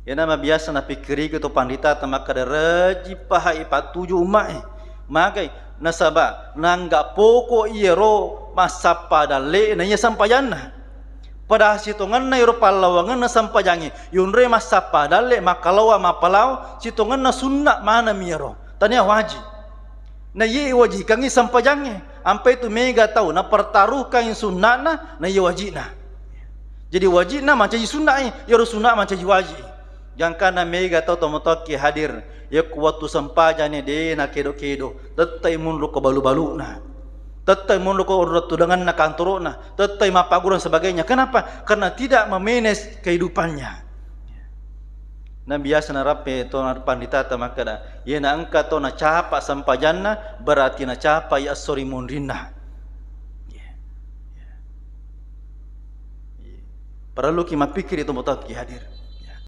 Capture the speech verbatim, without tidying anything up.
Iyana mabiasa napikkiriki to pandita tamakkeda, reji pahai pattuju ummae. Magai? Nasaba nangga poko iyaro massappa dalle na iya sampajanna. Padahal sitongenna iyaro pallawangenna sampajangnge, yonroi massappa dalle, makkalawa, mappalao, sitongenna sunna maneng iyaro. Tania wajib. Na iye iwajikangngi sampajangnge. Ampai tu mega tau napertaruhkangngi sunna'na, na iye wajibna. Jadi wajibna mancaji sunna'i, iyaro sunna mancaji wajib. Gangkanna mega tau tomatoakki hadir, yakko wettu sempajang ni de nakedo-kedo, tettai munru ko balu-baluna. Tettai munru ko urang tudanganna kantoro'na, tettai mappagurung sebagainya. Kenapa? Karena tidak memanage kehidupannya. Na biasa narappe to panditata makkeda, iyena engka to nacapa sempajanna, berarti nacapai esso ri munrinna. Parelluki mappikiri tomatoakki hadir.